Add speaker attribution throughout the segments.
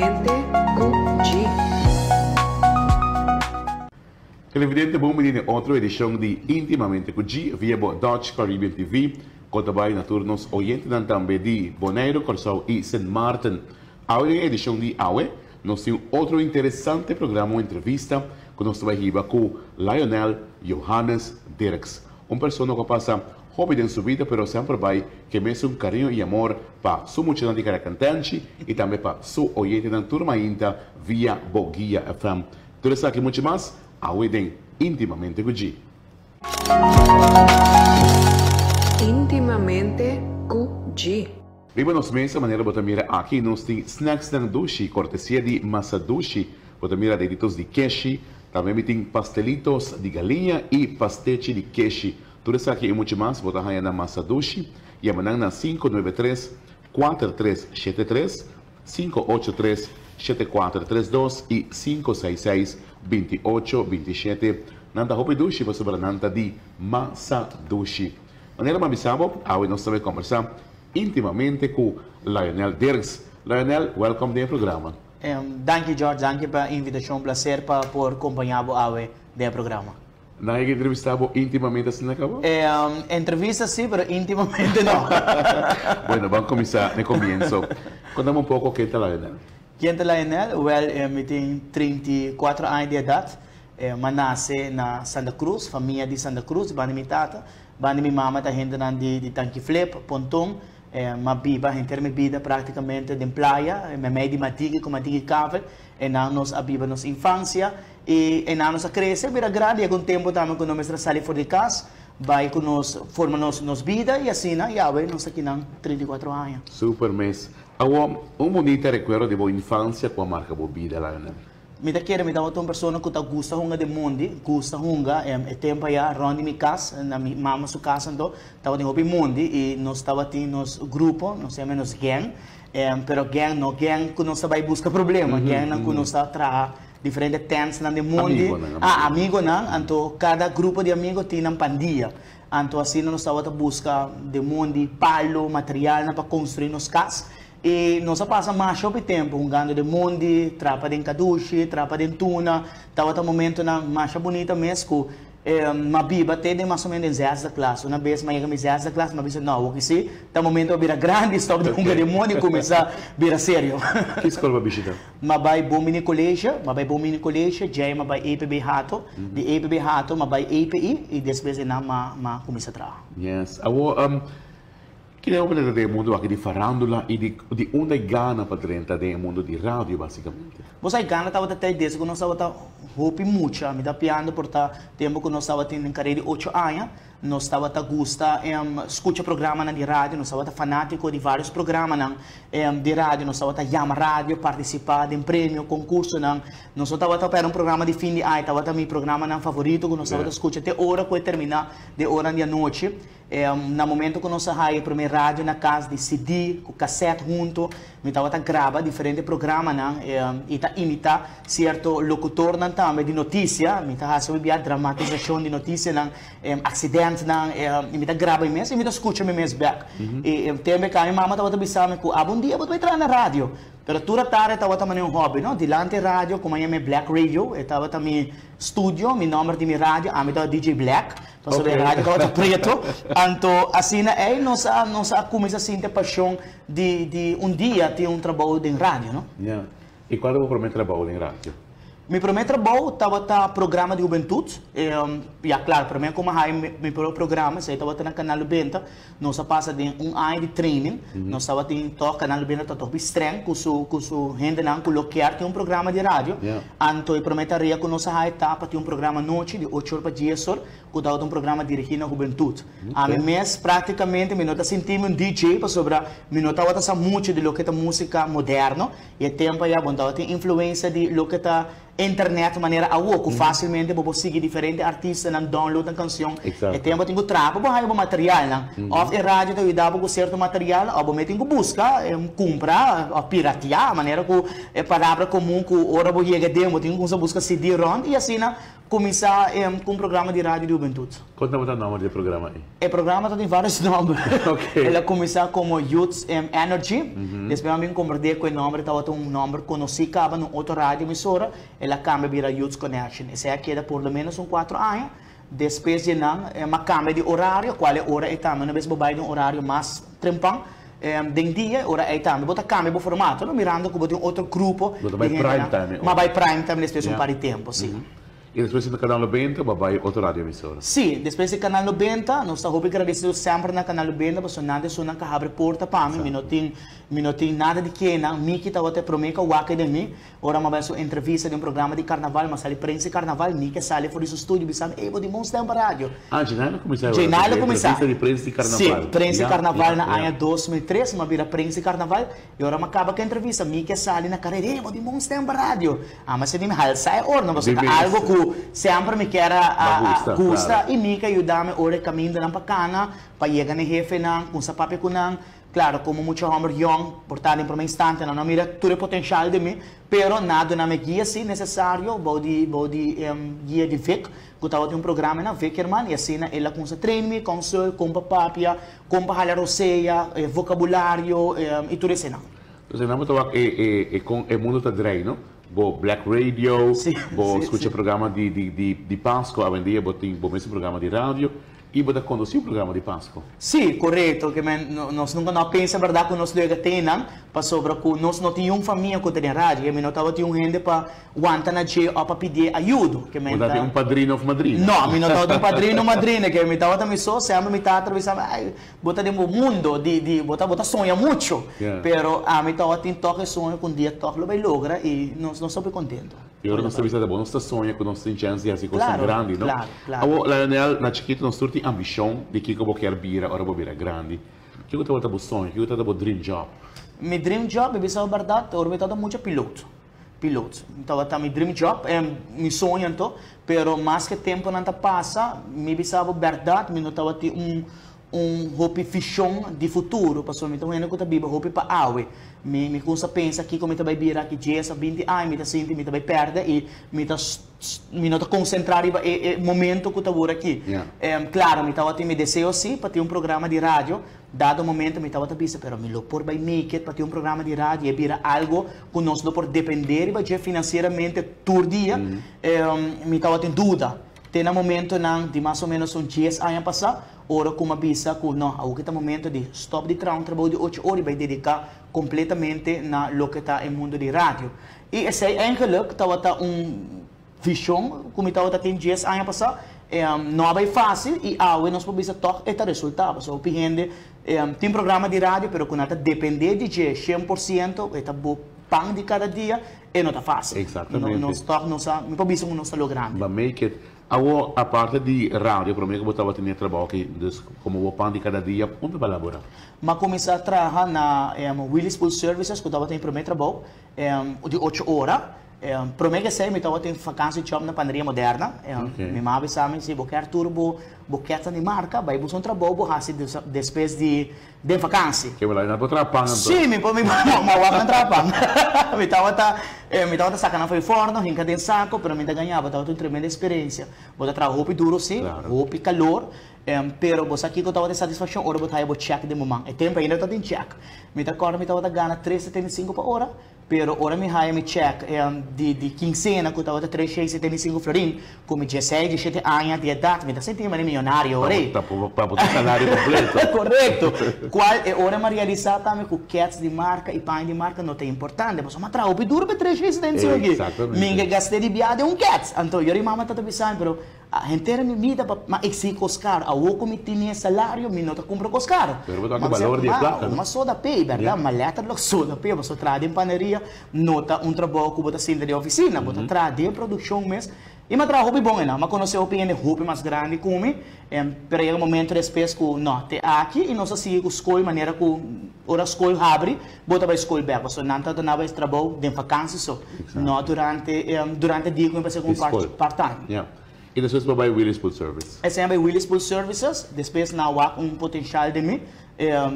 Speaker 1: Íntimamente ku G.
Speaker 2: Televidente bon bini den otro edishon di Íntimamente ku G via bo Dutch Caribbean TV. Kon ta bai na tur nos oyentenan tambe di Boneiru, Kòrsou i Sint Maarten. Awe den e edishon di awe nos tin un otro interesante programa un entrevista ku nos ta bai hiba ku Lionel Johannes Dirks. Un persona ku a pasa hopi den su bida pero semper bai ke mesun kariño i amor pa su muchanan di Karakantenchi i tambe pa su oyentenan tur mainta via Bo Guia FM. Tur esaki muchu mas awe den Intimamente ku G.
Speaker 1: Intimamente ku G.
Speaker 2: Riba nos mesa manera bo ta mira aki nos tin snacksnan dushi kortesia di Masa Dushi. Bo ta mira deditos di keshi, tambe mi tin pastelitos di galiña i pastechi di keshi. Tur esaki i muchu mas bo ta haña na Masa Dushi. Yama nan na 593 4373, 583 7432 i 566 2827. Nan ta hopi dushi pasobra nan ta di Masa Dushi. Manera mi a bisa bo, awe nos ta bai kombersá íntimamente ku Lionel Dirks. Lionel, wèlkòm den e programa.
Speaker 3: Danki George, danki pa e invitashon, plaser pa por kompañá bo awe den e programa.
Speaker 2: Nan a entrevistá bo íntimamente asina kaba?
Speaker 3: Entrevista sí, pero íntimamente no.
Speaker 2: Bueno, ban kuminsá n'e komienso. Kontami un poko ken ta Lionel.
Speaker 3: Ken ta Lionel? Wèl, mi tin 34 aña di edat. Mi a nase na Santa Cruz, famia di Santa Cruz, di banda di mi tata. Banda di mi mama ta hendenan di Tanki Flip, Ponton. Mi a biba henter mi bida práktikamente den playa, meimei di Madiki ku Madiki Kavel. Einan nos a biba nos infansia i einan nos a krese, bira grandi. Yega un tempu tambe ku nos mester a sali for di kas, bai ku nos forma nos bida i asina yawe nos ta kinan 34 aña.
Speaker 2: Super mes. Awor, un bunita rekuerdo di bo infansia ku a marka bo bida, Lionel?
Speaker 3: Mi ta kere mi tabata un persona ku ta gusta hunga den mondi, gusta hunga. E tempu aya rònt di mi kas, na mi mama su kas anto, tabatin hopi mondi i nos tabatin nos grupo, nos yama nos gang. Pero gang no gang ku nos ta bai buska problema, gangnan ku nos ta traha diferente tèntsnan den mondi.
Speaker 2: Amigonan,
Speaker 3: Ah, amigonan. Anto kada grupo di amigo tin nan pandia. Anto asina nos tabata buska den mondi palu, materialnan pa konstruí nos kas. I nos a pasa masha hopi tempu hungando den mondi, trapa den kadushi, trapa den tuna. Tabata momentonan masha bunita mes ku m'a biba te den mas o menos den zesde klas. Una bes m'a yega mi zesde klas, m'a bisa, no, awor ki si, ta momento pa bira grandi, stòp di hunga den mondi i kuminsá bira serio.
Speaker 2: Ki skol bo a bishitá?
Speaker 3: M'a bai Bon Mini College, m'a bai Bon Mini College, djei m'a bai EPB Hato, di EPB Hato m'a bai EPI i despues einan m'a kuminsá traha.
Speaker 2: Yes. Awor, Kiko bo ta den e mundu aki di farandula i di di unda e gana pa drenta den e mundu di radio basikamente?
Speaker 3: Bo sa e gana tabata tei desde ku nos tabata hopi mucha. Mi ta piando por ta tempu ku nos tabatin den kareda di ocho aña. Nos tabata gusta skucha programanan di radio, nos tabata fanátiko di vários programanan di radio. Nos tabata yama radio, partisipá den premio, konkursonan. Nos no tabata pèrdè un programa di fin di aña, tabata mi programanan favorito ku nos tabata skucha te ora ku e terminá den oran di anochi. Na momento ku nos a haya e promé radio na kas di CD ku kasèt huntu, mi tabata graba diferente programanan i ta imitá sierto lokutornan tambe di notisia. Mi ta hasi hopi bia dramatisashon di notisianan, aksidèntnan, i mi ta graba mi mes i mi ta skucha mi mes bèk. I tempu e ka mi mama tabata bisa mi ku abo un dia bo ta bai traha na radio. Pero tur a tarde tabata manera un hobby, no? Dilanti e radio, komo a yama e Black Radio, e tabata mi studio, mi nòmber di mi radio, ami tabata DJ Black. Pasobra e radio tabata preto. Anto asina ei nos a nos a kuminsá sinti e pashon di di un dia tin un trabou den radio, no?
Speaker 2: Ya. I kual ta bo promé trabou den radio?
Speaker 3: Mi promé trabou tabata programa di hubentut. Ya, klaro, promé ku mi a haña mi propio programa, esei tabata na Kanal Lubenta. Nos a pasa den un aña di training. Nos tabatin tòg, Kanal Lubenta ta tòg streng ku su ku su hendenan ku lo kier tin un programa di radio. Anto e promé tarea ku nos a haña ta pa tin un programa anochi di ocho or pa dies or ku tabata un programa dirigí na hubentut. Ami mes práktikamente mi no ta sinti mi un DJ pasobra mi no tabata sa muchu di loke ta músika moderno i e tempu ayá bo no tabatin influensia di loke ta. internet manera awo ku fásilmente bo por sigui diferente artistanan, download nan kanshon.
Speaker 2: Exacto.
Speaker 3: E tempu tin ku traha pa bo haña bo materialnan. Òf e radio ta yuda bo ku sierto material òf bo mes tin ku buska, kumpra òf piratiá, manera ku e palabra komun ku ora bo yega den bo tin ku kuminsá buska CD rònt i asina Kuminsá ku un programa di radio di hubentut.
Speaker 2: Kon tabata nòmber di e programa ei?
Speaker 3: E programa tabatin vários nòmber.
Speaker 2: Oké.
Speaker 3: El a kuminsá komo Youth Energy. Despues a bin komprendé ku e nòmber tabata un nòmber konosí kaba na un otro radio emisora. El a kambia bira Youth Connection. Esei a keda por lo ménos un kuatro aña. Despues di nan a kambia di orario, kual e ora ei tambe una bes bo bai den un orario mas trempan den dia, e ora ei tambe bo ta kambia bo formato, no? Mirando ku bo tin otro grupo
Speaker 2: Bo ta
Speaker 3: di
Speaker 2: bai prime
Speaker 3: hendenan.
Speaker 2: time e
Speaker 3: Ma
Speaker 2: ora.
Speaker 3: bai prime time despues un
Speaker 2: Ya.
Speaker 3: par di tempu, si.
Speaker 2: I despues di Canal Nobenta bo a bai otro radio emisora.
Speaker 3: Si, despues di Canal Nobenta, nos ta hopi gradesido semper na Canal Nobenta pasobra nan ta esunnan ku a habri porta pa mi, mi no tin mi no tin nada di kena, Miki tabata e prome ku a wak den mi, Ora m'a bai su entrevista den un programa di carnaval, m'a sali prensa di carnaval, mi ke sali for di su studio bisa mi, ey bo di mon stem pa radio.
Speaker 2: Ah, Djenay lo cuminsa ora
Speaker 3: Djenay lo
Speaker 2: cu
Speaker 3: cuminsa.
Speaker 2: entrevista di prensa di carnaval.
Speaker 3: Si, prensa di
Speaker 2: Ya,
Speaker 3: carnaval
Speaker 2: ya,
Speaker 3: na
Speaker 2: ya.
Speaker 3: aña 2003, m'a bira prensa di carnaval, y ora m'a caba cu e entrevista, mi ke sali na carera, ey bo di mon stem pa radio. A m'a sinti mi halsa e ora, pasobra
Speaker 2: Di
Speaker 3: ta
Speaker 2: mes.
Speaker 3: algo cu semper mi kier a,
Speaker 2: Ba
Speaker 3: a,
Speaker 2: gusta,
Speaker 3: gusta,
Speaker 2: claro.
Speaker 3: y mi ke yuda mi ora e camindanan pa cana, pa yega na e hefenan, cuminsa papia cu nan. Claro, como mucha homber yong, por ta den prome instante nan no mira tur e potencial den mi, pero nan a duna mi guia si necesario bou di bou di guia di Vic, cu tabatin un programa na Vic Herman, y asina el a cuminsa train mi, consult, con pa papia, con pa hala rosea, e vocabulario, y tur eseinan.
Speaker 2: Entonces nan bo ta wak e e e con e mundo ta drei, no? Bo Black Radio,
Speaker 3: Si,
Speaker 2: bo
Speaker 3: si,
Speaker 2: scucha
Speaker 3: si.
Speaker 2: programa di di di di Pasco, awendia bo tin bo mes programa di radio. I bo ta kondusí un programa di Pasku?
Speaker 3: Sí, korekto. Ke men, nos nunka no a pensa bèrdat ku nos lo yega te nan, pasobra ku nos no tin un famia ku ta den radio. Ke men no tabatin un hende pa wanta na dje òf pa pidié ayudo. Ke men
Speaker 2: Bo ta
Speaker 3: ta.
Speaker 2: tin un padrino òf madrina?
Speaker 3: No, mi no tabatin un padrino o madrina. Ke mi tabata mi so. Semper mi tata ta bisa mi, Ai, bo ta den bo mundo di, di, bo ta, bo ta soña muchu. Pero ami tabatin tòg e soño ku un dia tòg lo bai logra i nos, nos ta hopi kontento.
Speaker 2: I ora nos ta bisa ta bo, nos ta soña ku nos tin chèns di hasi kosnan
Speaker 3: Claro,
Speaker 2: grandi, no?
Speaker 3: claro, claro.
Speaker 2: Awor, Lionel, na chikitu nos tur tin ambishon di kiko bo kier bira ora bo bira grandi. Kiko tabata bo soño? Kiko tabata bo dream job?
Speaker 3: Mi dream job, mi bisa bo bèrdat, ora mi tabata mucha pilot. Pilot. Tabata mi dream job, mi soño anto, pero mas ke temponan ta pasa, mi bisa bo bèrdat, mi no tabatin un Un hopi vision di futuro, pasobra mi ta un hende ku ta biba hopi pa awe. Mi mi kumsa pensa kiko mi ta bai bira aki dies of binti aña, mi ta sinti mi ta bai pèrdè i mi ta mi no ta konsentrá riba e e momento ku ta wor aki. Klaro, mi tabatin mi deseo si pa tin un programa di radio, dado momento mi tabata bisa pero mi lo por bai make it pa tin un programa di radio i e bira algo ku nos lo por dependé riba dje finansieramente tur dia, mi tabatin duda. Te na momentonan di mas o ménos un dies aña pasá, ora ku m'a bisa ku no, awor ki ta momento di stòp di traha un trabou di ocho ora i bai dediká kompletamente na loke ta e mundu di radio. I esei eigenlik tabata un vishon ku mi tabata tin dies aña pasá. No a bai fásil i awe nos por bisa tòg e ta resultá. Pasobra hopi hende tin programa di radio pero ku nan ta dependé di dje 100%, e ta bo pan di kada dia, E no ta fácil.
Speaker 2: Exactamente.
Speaker 3: No, nos toch no sa, mi por bisa cu nos ta logrando.
Speaker 2: Ba make it. Awor, aparte di radio, prome cu bo tabata tin e trabao aki, dus como bo pan di cada dia, unda bo a labora?
Speaker 3: M'a cuminsa traha na Willys Pool Services, cu tabata mi prome trabao, di ocho ora. Prome cu esey mi tabatin vakantie job na Panaderia Moderna. Mi mama a bisa mi, si bo kier tur bo boketan di marca, bay busca un trabao bo haci despues di Den vakansi.
Speaker 2: Ke belai nan por traha pan anto?
Speaker 3: Sí, mi por, mi por, ma wak nan traha pan. Mi tabata, mi tabata saka nan for di forno, hinka den sako, pero mi ta gañaba, tabata un tremendo eksperensia. Bo ta traha hopi duro sí, hopi kalor, pero bo sa kiko tabata e satisfakshon ora bo ta haya bo chèk den bo man. E tempu ainda tabatin chèk. Mi ta kòrda mi tabata gana tres 75 pa ora. Pero ora mi haya mi chèk di di kinsena ku tabata 375 florin, ku mi dieseis, diesshete aña di edat, mi ta sinti mi manera miyonario ora ei.
Speaker 2: Pa bo ta salario kompleto.
Speaker 3: Korekto. Kual e ora mi a realisá tambe ku kèts di marka i paña di marka no ta importante, pasobra mi a traha hopi duru pa e 375 aki.
Speaker 2: Exactamente.
Speaker 3: Mi ke gast'é di bia den un kèts. Anto yori mama ta ta bisa mi, pero. Henter mi bida pa m'a exigi cos caro. Awor cu mi tene e salario mi no ta cumpra cos caro.
Speaker 2: Pero bo ta wak e balor di e placa, no?
Speaker 3: M'a soda p'e, berdad? M'a letterlijk soda p'e. Pasobra traha den paneria no ta un trabou cu bo ta sinta den oficina. Bo ta traha den produccion mes. I m'a traha hopi bon einan. M'a conoce hopi hende hopi mas grandi cu mi. Pero a yega un momento despues cu no, te aki i nos a sigui cu scol manera cu ora scol habri bo ta bay scol bek. Pasobra nan ta duna bo e trabou den vakantie so. No durante durante dia cu mi pasa como part time.
Speaker 2: Ya. I despues bo bay Willy's Pool Service.
Speaker 3: Esei a bay Willy's Pool Services. Despues nan a wak un potencial den mi.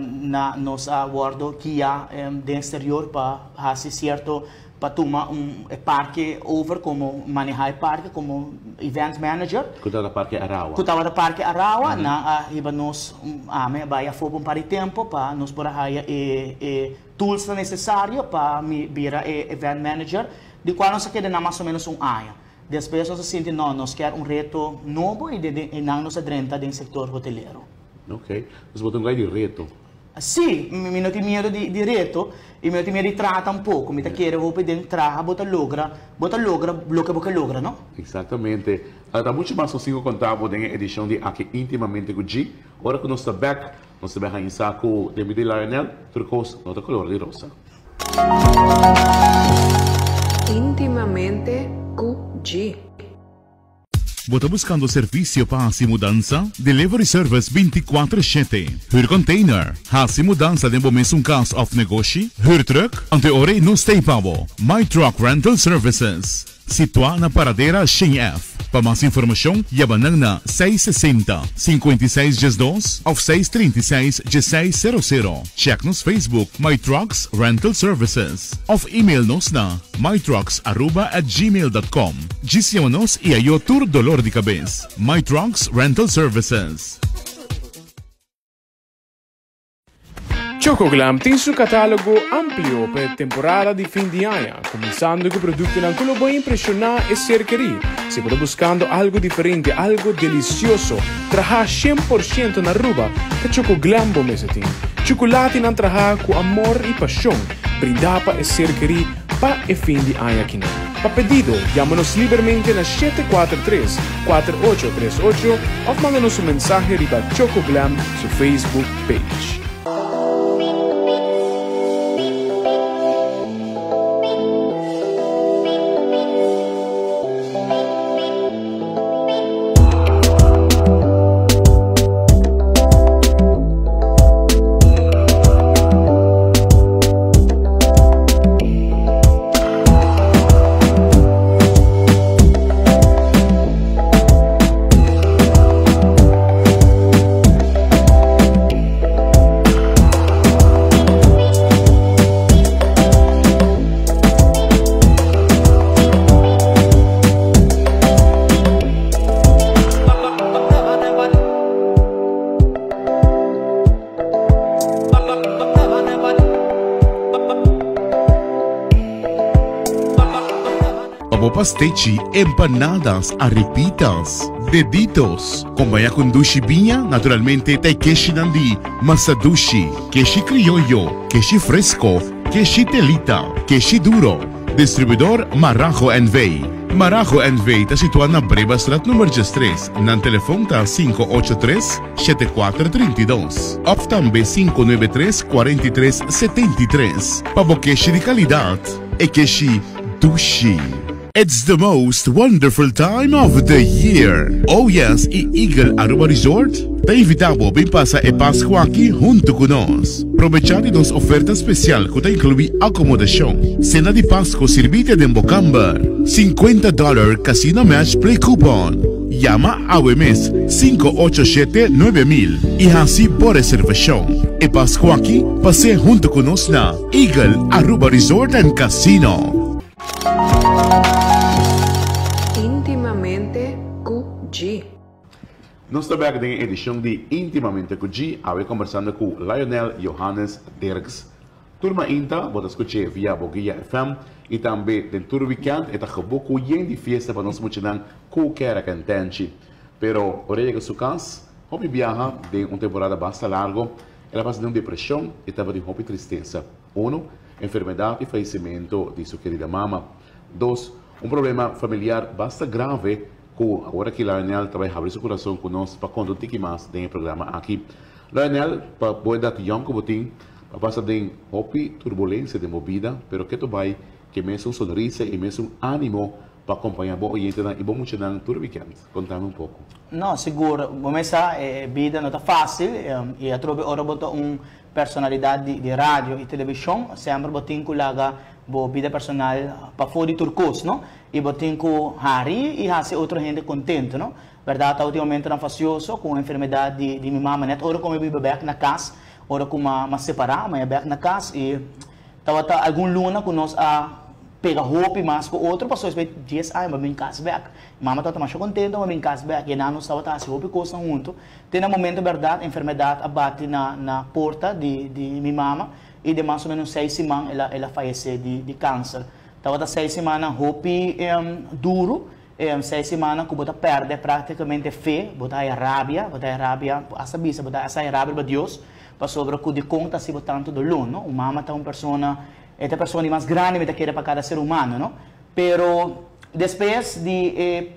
Speaker 3: Na nos a wordo guia den exterior pa haci cierto pa tuma un e parke over como maneha e parke como event manager.
Speaker 2: Cu tabata parke Arawa.
Speaker 3: Cu tabata parke Arawa. Nan a hiba nos ami a bay afo pa un par di tempo pa nos por a haya e e toolsnan necesario pa mi bira e event manager di cual nos a keda na mas o menos un aña. Despues nos a sinti no nos kier un reto nobo y desde eynan nos a drenta den sector hotelero.
Speaker 2: Ok, dus bo ta un guy di reto.
Speaker 3: Sí, mi no tin miedo di reto y mi no tin miedo di traha tampoco. Mi ta kere hopi den traha bo ta logra, bo ta logra loke bo ke logra, no?
Speaker 2: Exactamente. Ta mucho mas nos tin cu conta bo den e edicion di Aki Intimamente cu G. Ora cu nos ta bek, nos ta bay haña sa cu den bida di Lionel tur cos no ta color di rosa.
Speaker 1: Intimamente cu G.
Speaker 2: Bo ta buskando servisio pa hasi mudansa? Delivery service bintikuater shete. Hür container. Hasi mudansa den bo mesun kas òf negoshi? Hür truck? Anto e ora ei nos ta ei pa bo. My Truck Rental Services. Situá na Paradera Shen F. Pa mas informashon yama nan na 660, 56 12 òf 636, 16 sero sero. Check nos Facebook My Trucks Rental Services òf email nos na mytrucksaruba at gmail dot com. Djis yama nos y ayo tur dolor di cabes. My Trucks Rental Services.
Speaker 4: Chocoglam tin su catálogo amplio pa e temporada di fin di aña, cuminsando cu productonan cu lo bo impresiona e ser kerí. Si bo ta buscando algo diferente, algo delicioso, traha 100% na Aruba, ta Chocoglam bo mester tin. Chuculatinan traha cu amor y pasion, brinda pa e ser kerí pa e fin di aña akinan. Pa pedido, yama nos libermente na 743 4838 of manda nos un mensahe riba Chocoglam su Facebook page.
Speaker 2: Pa bo pastechi, empanadas, arepitas, deditos, kompañá ku un dushi biña, naturalmente ta e keshinan di Masadushi, keshi krioyo, keshi fresko, keshi telita, keshi duro. Distribuidor Marajo NV. Marajo NV ta situá na Brebastraat number 13. Nan telefon ta 583 7432 òf tambe 593 43 73. Pa bo keshi di kalidat, e keshi dushi. It's the most wonderful time of the year! Oh yes y Eagle Aruba Resort ta invita bo bin pasa e Pascu aki hunto cu nos. Probecha di nos oferta special cu ta inclui acomodacion, cena di Pascu sirbite den bo camber, 50 dollar Casino Match Play Coupon. Yama awe mes 587 9000 y haci bo reservacion. E Pascu aki pas'e hunto cu nos na Eagle Aruba Resort and Casino.
Speaker 1: Intimamente ku G.
Speaker 2: Nos ta bek den e edishon di Intimamente ku G, awe kombersando ku Lionel Johannes Dirks. Tur mainta bo ta skuch'é via Boguia FM i tambe den tur wikènt e ta gebo ku yen di fiesta pa nos muchanan ku kèr kentenchi. Pero ora e yega su kas, hopi biaha den un temporada basta largo, el a pasa den un depreshon i tabatin hopi tristesa. Uno, enfermedad y fayecimento di su querida mama. Dos, un problema familiar basta grave. Ku awor aki Lionel ta bai habri su kurason ku nos pa konta un tiki mas den e programa aki. Lionel, pa bo edat yòn ku bo tin, bo a pasa den hopi turbulensia den bo bida, pero ke ta bai ku e mesun sonrisa i e mesun ánimo pa kompañá bo oyentenan i bo muchanan tur wikènt? Kontami un poko.
Speaker 3: No, sigur. Bo mes sa, e bida no ta fásil i atrobe ora bo ta un personalidat di radio i televishon, semper bo tin ku laga bo bida personal pafó di tur kos, no? I bo tin ku hari i hasi otro hende kontentu, no? Bèrdat, tabatin momentunan fasioso ku un enfermedat di di mi mama nèt ora ku mi biba bèk na kas, ora ku m'a separá, m'a bèk na kas i tabata algun luna ku nos a pega hopi mas ku otro pasobra esei dies aña m'a bin kas bèk. Mama tabata masha kontentu m'a bin kas bèk i nan nos tabata hasi hopi kosnan huntu. Te na momento bèrdat enfermedat a bati na na porta di di mi mama i den mas o menos seis siman el a el a fayesé di di kanser. Tabata seis simannan hopi duru, seis simannan ku bo ta pèrdè práktikamente fe, bo ta haya rabia, bo ta haya rabia, hasta bisa bo ta hasta haya rabia riba Dios, pasobra ku dikon ta hasi bo tantu doló, no? Un mama ta un persona, e ta e persona di mas grandi mi ta kere pa kada ser humano, no? Pero despues di e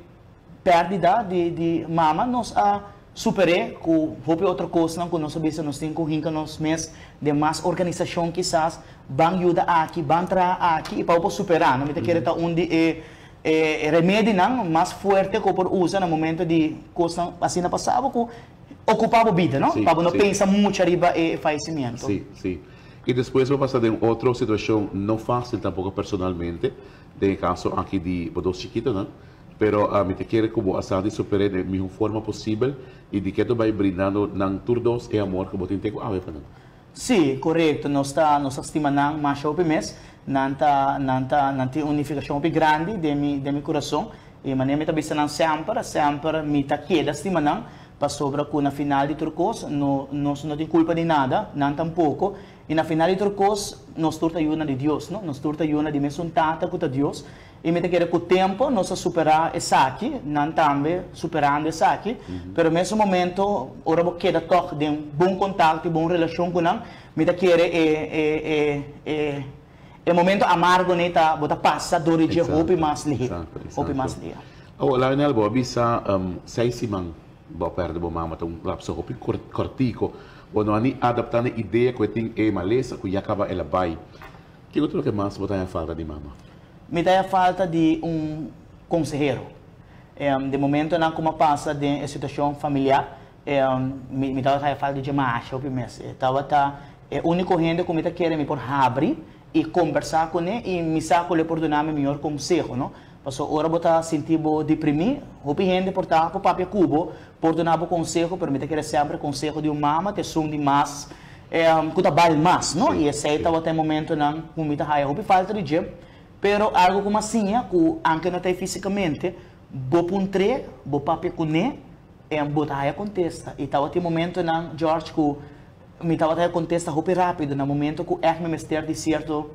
Speaker 3: Pèrdida di di mama nos a super'é ku hopi otro kosnan ku nos a bisa nos tin ku hinka nos mes den mas organisashon kisas, ban yuda aki, ban traha aki i pa bo por superá. No mi ta kere ta un di e e remedinan mas fuerte ku bo por usa na momento di kosnan asina pasa bo ku okupá bo bida no, pa bo no pensa mucho ariba e fayesimiento.
Speaker 2: Sí, sí. I despues bo pasa den otro situashon no fásil tampoko personalmente, den e kaso aki di bo dos chikitonan. Pero mi ta kere ku bo a sa di super'é den e mihó forma posibel i di ke ta bai brindando nan tur dos e amor ku bo tin te ku awe pa nan.
Speaker 3: Sí, korekto. Nos ta nos ta stima nan masha hopi mes. Nan ta nan ta nan tin un nifikashon hopi grandi den mi den mi kurason. I manera mi ta bisa nan semper, semper mi ta keda stima nan pasobra ku na final di tur kos no nos no tin kulpa di nada, nan tampoko. I na final di tur kos nos tur ta yunan di Dios, no? Nos tur ta yunan di mesun Tata ku ta Dios. I mi ta kere ku tempu nos a superá esaki, nan tambe superando esaki, pero mesun momento ora bo keda tòg den bon kontakto i bon relashon ku nan, mi ta kere e e e e e momento amargo nei ta bo ta pasa dor di dje hopi mas lihé, hopi mas lihé.
Speaker 2: Awor, Lionel, bo a bisa seis siman bo a pèrdè bo mama, ta un lapso hopi kòrtiku, bo no a ni adaptá na e idea ku e tin e malesa ku ya kaba el a bai. Kiko ta loke mas bo ta haña falta di mama?
Speaker 3: Mi ta haña falta di un konsehero. Den momentonan ku mi a pasa den e situashon familiar, mi tabata haña falta di dje masha hopi mes. E tabata e úniko hende ku mi ta kere mi por habri i kombersá kuné i mi sa ku lo e por duna mi mihor konseho, no. Pasobra ora bo ta sinti bo deprimí, hopi hende por ta por papia ku bo, por duna bo konseho, pero mi ta kere semper konseho di un mama ta esun di mas ku ta bal mas, no? I esei tabata e momentonan ku mi ta haya hopi falta di dje. Pero algu ku mi a siña ku anke no ta ei físikamente, bo puntr'é, bo papia kuné, bo ta haya kontesta. I tabatin momentonan, George, ku mi tabata haya kontesta hopi rápido na momento ku ègt mi mester di sierto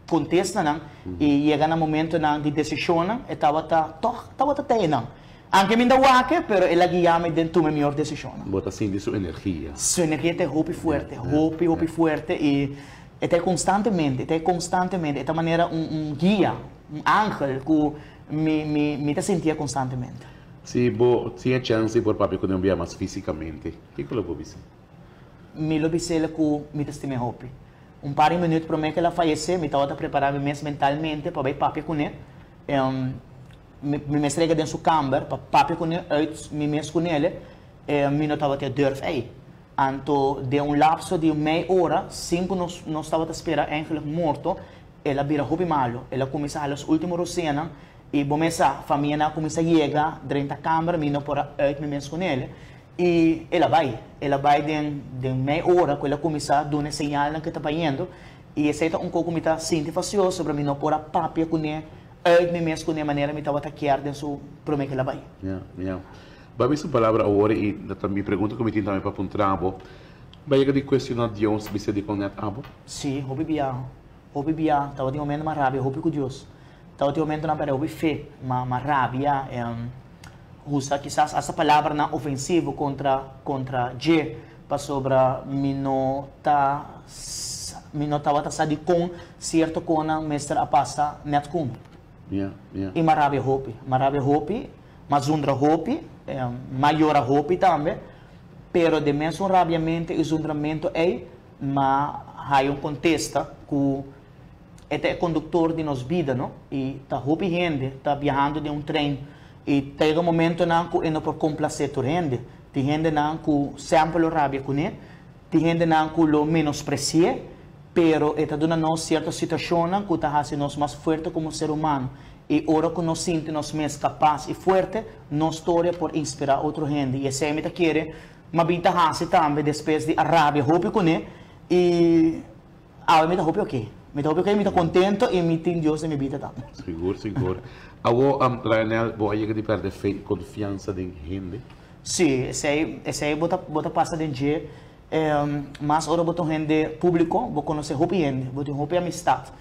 Speaker 3: kontestanan i yega na momentonan di desishonnan, e tabata tòg tabata ta einan. Anke mi ta wak e, pero el a guia mi den tuma e mihor desishonnan.
Speaker 2: Bo ta sinti su energia.
Speaker 3: Su energia ta hopi fuerte, hopi, hopi fuerte i e ta ei konstantemente, e ta ei konstantemente. E ta manera un un guia, un angel ku mi mi mi ta sintié konstantemente.
Speaker 2: Si bo tin e chèns di por papia ku den un bia mas físikamente, kiko lo bo bisa?
Speaker 3: Mi lo bis'el ku mi ta stim'é hopi. Un par di minuut promé ku el a fayesé, mi tabata prepará mi mes mentalmente pa bai papia kuné. Mi mi mes rega den su kamber pa papia kuné uit mi mes kunele. Mi no tabata e durf ei. Anto den un lapso di un mei ora, sin ku nos nos tabata spera eigenlijk morto, el a bira hopi malu. El a kuminsá hala su último roseanan i bo mes sa, famianan a kuminsá yega drenta kamber, mi no por a uit mi mes kunele. I el a bai. El a bai den den mei ora ku el a kuminsá duna e señalnan ku e ta bayendo. I esei ta un kos ku mi ta sinti fasioso, pero mi no por a papia kuné uit mi mes kuné manera mi tabata kier den su promé ku el a bai.
Speaker 2: Ya, ya. Ba mi su palabra awor i ta mi pregunta ku mi tin tambe pa puntra bo. Bo a yega di kuestioná Dios bisa dikon nèt abo?
Speaker 3: Sí, hopi bia. Hopi bia. Tabatin momento m'a rabia hopi ku Dios. Tabatin momentonan pèrdè hopi fe, m'a m'a rabia. Usa kisas hasta palabranan ofensivo kontra kontra dje pasobra mi no ta mi no tabata sa dikon sierto konan mester a pasa nèt ku mi.
Speaker 2: Ya, ya.
Speaker 3: I m'a rabia hopi, m'a rabia hopi. M'a zundra hopi, m'a yora hopi tambe, pero den mesun rabiamento y zundramento ey m'a haya un contesta cu e ta e conductor di nos bida, no? Y ta hopi hende ta biahando den un trein y ta yega momentonan cu e no por complace tur hende. Tin hendenan cu semper lo rabia cune, tin hendenan cu lo menospreci'e, pero e ta duna nos cierto situacionnan cu ta haci nos mas fuerte como ser humano. Y ora cu nos sinti nos mes capaz y fuerte, nos storia por inspira otro hende. Y esey mi ta kere m'a bin ta haci tambe despues di a rabia hopi cune y awe mi ta hopi oke. Mi ta hopi oke, mi ta contento y mi tin Dios den mi bida tambe.
Speaker 2: Sigur, sigur. Awo, Lionel, bo a yega di perde fe y confiansa den hende?
Speaker 3: Si, esey, esey bo ta, bo ta pasa den dje. Mas ora bo ta un hende publico, bo conoce hopi hende, bo tin hopi amistad.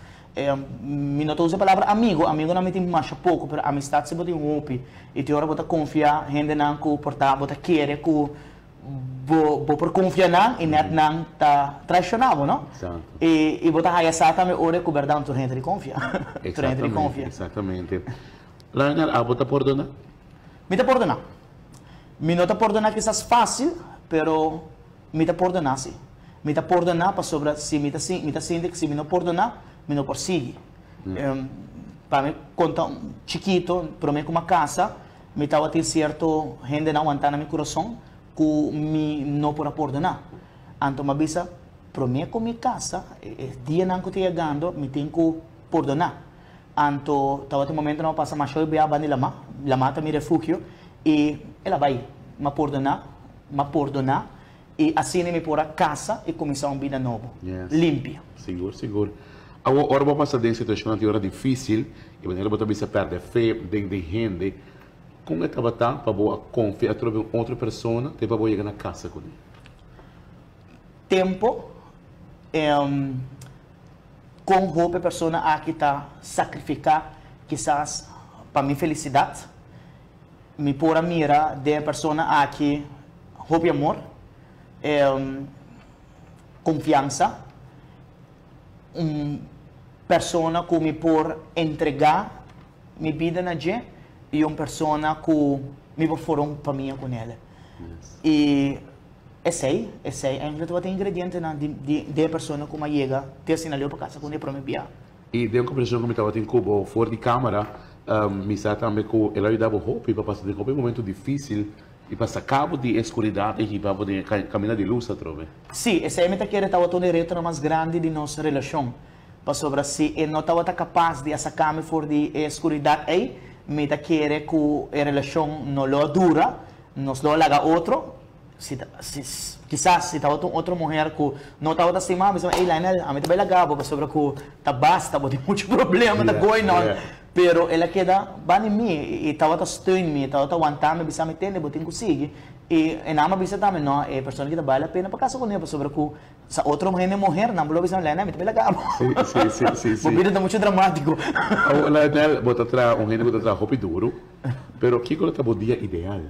Speaker 3: Mi no ta usa e palabra amigo, amigonan mi tin masha poko, pero amistad si bo tin hopi. I tin ora bo ta konfia hendenan ku por ta bo ta kere ku bo bo por konfia nan i nèt nan ta traishoná bo, no? I i bo ta haya sa tambe ora ku bèrdat tur hende di konfia. Tur hende di konfia.
Speaker 2: Eksaktamente. Lionel, abo ta pordoná?
Speaker 3: Mi ta pordoná. Mi no ta pordoná kisas fásil, pero Mi ta pordoná, sí. Mi ta pordoná pasobra si mi ta mi ta sinti ku si mi no pordoná, mi no por sigui. Pa mi konta un chikito, promé ku mi a kasa, mi tabatin sierto hendenan wantá na mi kurason ku mi no por a pordoná. Anto mi a bisa, promé ku mi kasa, e dianan ku ta yegando, mi tin ku pordoná. Anto tabatin momentonan mi a pasa masha hopi bia banda di lamá, lamá ta mi refugio, i el a bai. Mi a pordoná. M'a pordoná i asina mi por a kasa i kuminsá un bida nobo, limpi.
Speaker 2: Sigur, sigur. Awor, ora bo pasa den situashonnan di ora difísil i manera bo ta bisa pèrdè fe den den hende, kon e tabata pa bo a konfia atrobe un otro persona te pa bo yega na kasa kuné?
Speaker 3: Tempu, Kon hopi persona aki ta sakrifiká kisas pa mi felisidat? Mi por a mira den e persona aki hopi amor, konfiansa, un persona ku mi por entregá mi bida na dje i un persona ku mi por forma un famia ku nel. I esei, esei eindelijk tabata e ingredientenan di di e persona ku mi a yega te asina leu pa kasa ku ne prome bia.
Speaker 2: I den kombersashon ku mi tabatin ku bo for di kamera, mi sa tambe ku el a yuda bo hopi pa pasa den hopi momento difisil i pa saka bo di e skuridat i hiba bo den e kaminda di lus atrobe.
Speaker 3: Sí, esei mi ta kere tabata un di e retonan mas grandi di nos relashon, pasobra si e no tabata kapas di a saka mi for di e skuridat ei, mi ta kere ku e relashon no lo a dura, nos lo a laga otro. Si ta, si, kisas si tabata un otro muher ku no tabata stima mi, ey Lionel, ami ta bai laga bo pasobra ku ta basta, bo tin muchu problema ta going on. Pero el a keda banda di mi i tabata steun mi, tabata wanta mi, bisa mi tende bo tin ku sigui. I e nan a bisa tambe, no, e persona aki ta bale la pena pa kasa kuné pasobra ku sa otro hende muher nan bo lo bisa mi, Lionel, mi ta bai laga bo.
Speaker 2: Si, si, si, si.
Speaker 3: Bo bida ta muchu dramatiko.
Speaker 2: Awor Lionel, bo ta traha un hende ku ta traha hopi duru, pero kiko lo ta bo dia ideal?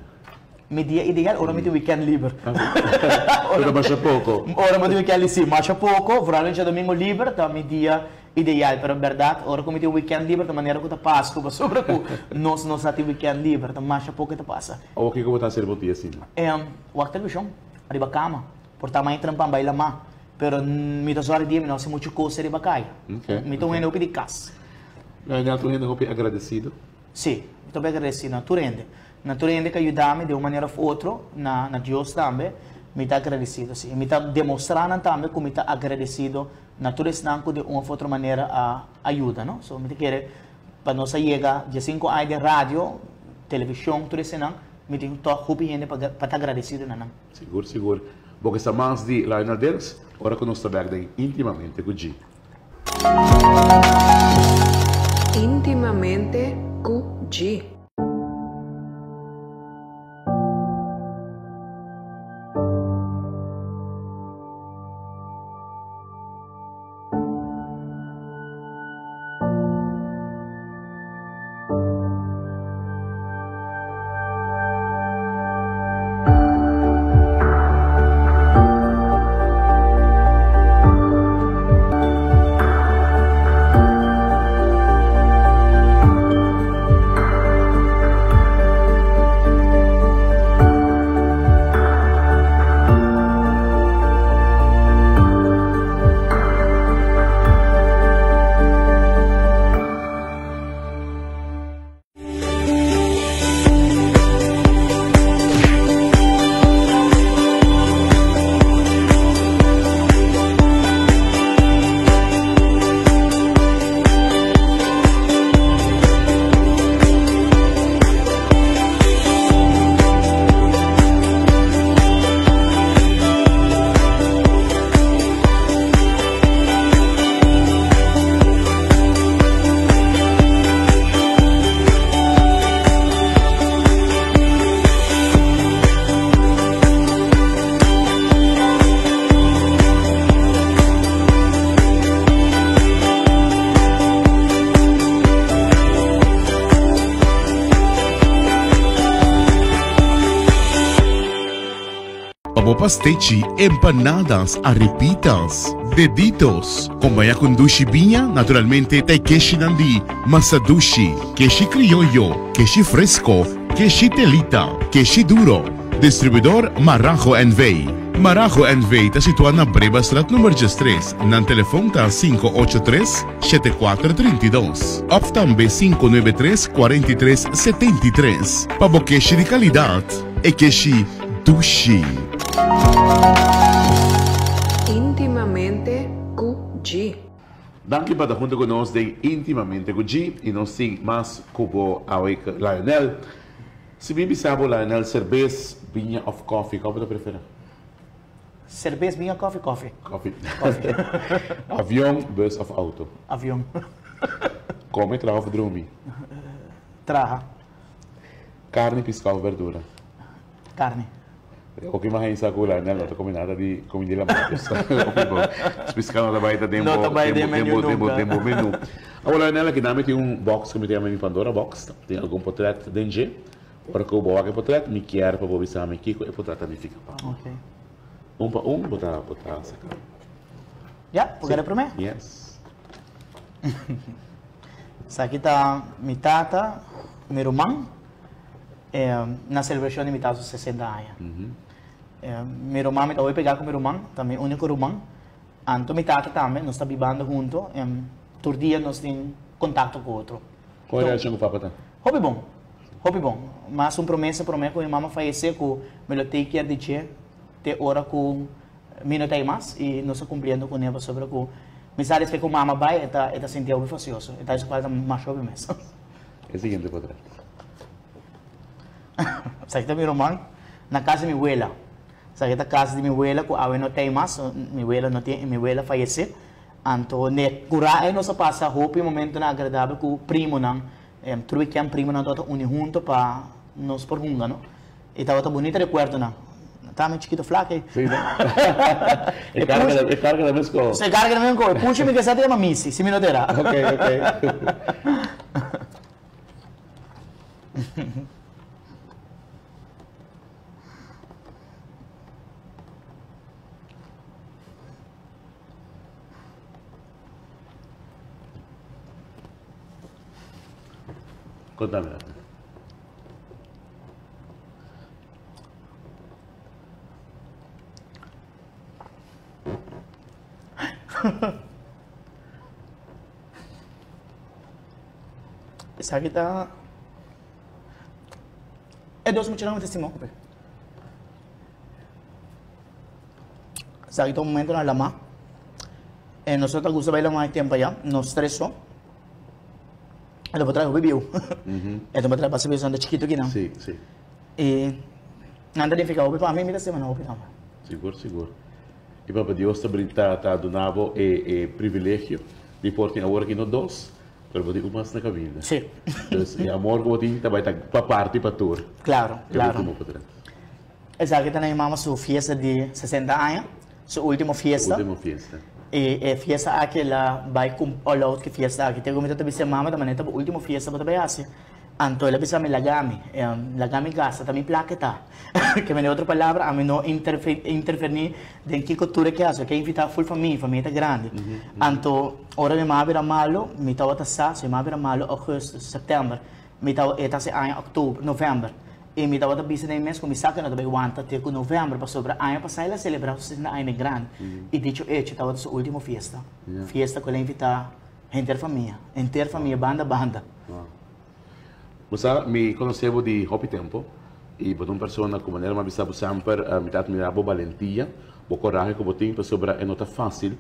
Speaker 3: Mi dia ideal ora mi tin weekend liber.
Speaker 2: Pero masha poko.
Speaker 3: Ora mi tin weekend liber, si, masha poko. Vooral djadomingo liber ta mi dia ideal. Pero bèrdat ora ku mi tin weekend liber ta manera ku ta Pasku pasobra ku nos no sa tin weekend liber. Ta masha poko e ta pasa.
Speaker 2: Awor kiko bo ta hasi riba bo dia asina?
Speaker 3: Wak televishon, riba kama. Por ta mai trempan bai lamá. Pero mi ta sòri dia mi no hasi muchu kos riba kaya. Mi ta un hende hopi di kas.
Speaker 2: Lionel ta un hende hopi agradesido.
Speaker 3: Sí, mi ta hopi agradesido na tur hende. Na tur hende ku a yuda mi di un manera òf otro, na na Dios tambe, mi ta agradesido, sí. I mi ta demostrá nan tambe ku mi ta agradesido na tur esnan ku di un òf otro manera a a yuda, no. So mi ta kere pa nos a yega diesinku aña den radio, televishon, tur esenan, mi tin tòg hopi hende pa pa ta agradesido na nan.
Speaker 2: Sigur, sigur. Bo ke sa mas di Lionel Dirks? Ora ku nos ta bèk den Íntimamente ku G.
Speaker 1: Íntimamente ku G.
Speaker 2: pastechi, empanadas, arepitas, deditos. Kompañá ku un dushi biña, naturalmente ta e keshinan di Masadushi, keshi krioyo, keshi fresko, keshi telita, keshi duro. Distribuidor Marajo NV. Marajo NV ta situá na Brebastraat number diestres. Nan telefon ta 583 7432 òf tambe 593 43 73. Pa bo keshi di kalidat, e keshi dushi.
Speaker 1: Íntimamente ku G.
Speaker 2: Danki pa ta hunto ku nos den Íntimamente ku G i nos tin mas ku bo awe Lionel. Si mi bisa bo Lionel serbes, biña òf kòfi, kua bo ta preferá?
Speaker 3: Serbes, biña, kòfi, kòfi.
Speaker 2: Kòfi. Avion, bus òf outo?
Speaker 3: Avion.
Speaker 2: Kome, traha òf drumi?
Speaker 3: Traha.
Speaker 2: Karni, piska òf berdura?
Speaker 3: Karni.
Speaker 2: Hopi mas hende sa ku Lionel no ta kome nada di komida di lamá. Hopi bon. Piska no ta bai ta den bo den bo menu. Awor Lionel aki nan mi tin un box ku mi ta yama mi Pandora box. Tin algun potret den dje. Ora ku bo wak e potret mi kier pa bo bisa mi kiko e potret ta nifiká pa bo. Un pa un bo ta bo ta saka.
Speaker 3: Ya, por keda promé?
Speaker 2: Yes.
Speaker 3: Esaki ta mi tata, mi ruman. Na selebrashon di mi tata su sesenta aña. Mi ruman, mi ta hopi pegá ku mi ruman, ta mi úniko ruman. Anto mi tata tambe, nos ta bibando hunto, tur dia nos tin kontakto ku otro.
Speaker 2: Kon e relashon ku papa ta?
Speaker 3: Hopi bon, hopi bon. Mas un promesa promé ku mi mama fayesé ku mi lo take care di dje te ora ku mi no ta ei mas i nos ta kumpliendo kuné pasobra ku mi sa despues ku mama bai e ta e ta sinti hopi fasioso, e ta haci falta masha hopi mes.
Speaker 2: E siguiente potret.
Speaker 3: Esaki ta mi ruman na kas di mi wela. Esaki ta kas di mi wela ku awe no ta ei mas. Mi wela no tin, mi wela fayesé. Anto ne kura ei nos a pasa hopi momentonan agradabel ku primonan. Tur weekend primonan tabata uni hunto pa nos por hunga no. E tabata bunita rekuerdonan. Ta mi chikito flak ei.
Speaker 2: Sí, no? E karga, e karga ta mes ko.
Speaker 3: E karga ta mes ko. E pushi mi kesa ta yama Missy, si mi no ta era.
Speaker 2: Ok, ok. Kontami algu.
Speaker 3: Esaki ta e dos muchanan ku ta stima hopi. Esaki ta un momento na lama. E nos ta gusta bai lama e tempo allá, nos tres so. E ta trae hopi bieu. E ta trae basta bieu santa chikito kinan.
Speaker 2: Sí, sí.
Speaker 3: E nan ta nifica hopi pa mi, mi ta stima nan hopi tambe.
Speaker 2: Sigur, sigur. I Papa Dios ta brinda, ta duna bo e e privilegio di por tin awor aki no dos, pero bo tin un mas na caminda.
Speaker 3: Sí.
Speaker 2: Dus e amor cu bo tin ta bai ta pa parti pa tur.
Speaker 3: Claro, claro.
Speaker 2: E ultimo potret.
Speaker 3: Esaki ta na mi mama su fiesta di 60 aña, su ultimo fiesta.
Speaker 2: Su ultimo fiesta.
Speaker 3: E e fiesta aki el a bai cu all out cu e fiesta aki. Te cu mi ta bisa mama ta manera ta bo ultimo fiesta bo ta bai haci. Anto el a bisa mi laga mi, laga mi gasta, ta mi placa e ta. Ke mende otro palabra ami no interferni den kico tur e ke haci. E ke invita full famia, famia ta grandi. Anto ora mi mama a bira malo, mi tabata sa, si mi mama a bira malo augustus, september, Mi tabata, e ta hasi aña òktober, novèmber, i mi tabata bisa den mi mes ku mi sa ku e no ta bai wanta te ku novèmber, pasobra aña pasá el a selebrá su sesenta aña den grandi. I dicho hecho, tabata su último fiesta, fiesta ku el a invitá henter famia, henter famia banda banda.
Speaker 2: Bo sa, mi konosé bo di hopi tempu, i bo ta un persona ku manera mi a bisa bo semper, mi ta atmirá bo balentia, bo korahe ku bo tin, pasobra e no ta fásil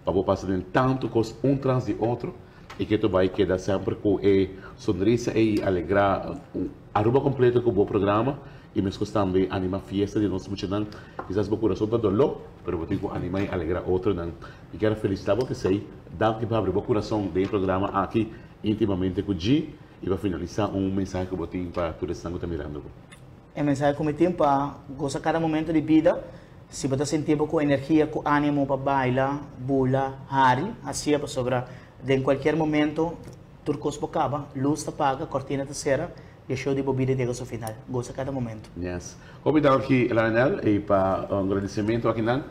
Speaker 2: pa bo pasa den tantu kos un tras di otro. I ke ta bai keda semper ku e sonrisa ei i alegrá Aruba kompleto ku bo programa i meskos tambe animá fiesta di nos muchanan. Kisas bo kurason ta doló, pero bo tin ku animá i alegrá otronan. Mi kier a felisitá bo p'esei. Danki pa habri bo kurason den e programa aki Íntimamente ku G. I pa finalisá un mensahe ku bo tin pa tur esnan ku ta mirando bo.
Speaker 3: E mensahe ku mi tin pa gosa kada momento di bida, si bo ta sinti bo ku energia, ku animo pa baila, bula, hari, hasia pasobra den kualkier momento tur kos por kaba, lus ta paga, kortina ta sera. E show di bo bida yega su final. Gosa kada momento.
Speaker 2: Yes. Hopi danki, Lionel, y pa un agradecimento aki nan.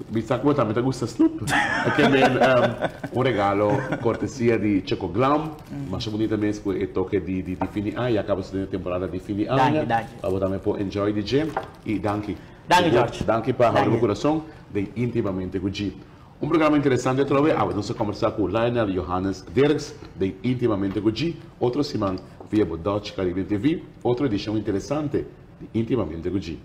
Speaker 2: Bisa cu bo tambe ta gusta snoep. Aki men un regalo cortesia di Choco Glam. Masha bunita mes cu e toke di fin di aña. Ya caba su den e temporada di fin di aña.
Speaker 3: Danki, danki.
Speaker 2: Pa bo tambe por enjoy di dje. Y danki.
Speaker 3: Danki, George.
Speaker 2: Danki pa habri bo curason den Intimamente cu G. Un programa interesante atrobe, awe nos a combersa cu Lionel Johannes Dirks den Intimamente cu G. Otro siman via bo Dutch Caribbean TV, otro edicion interesante di Intimamente cu G.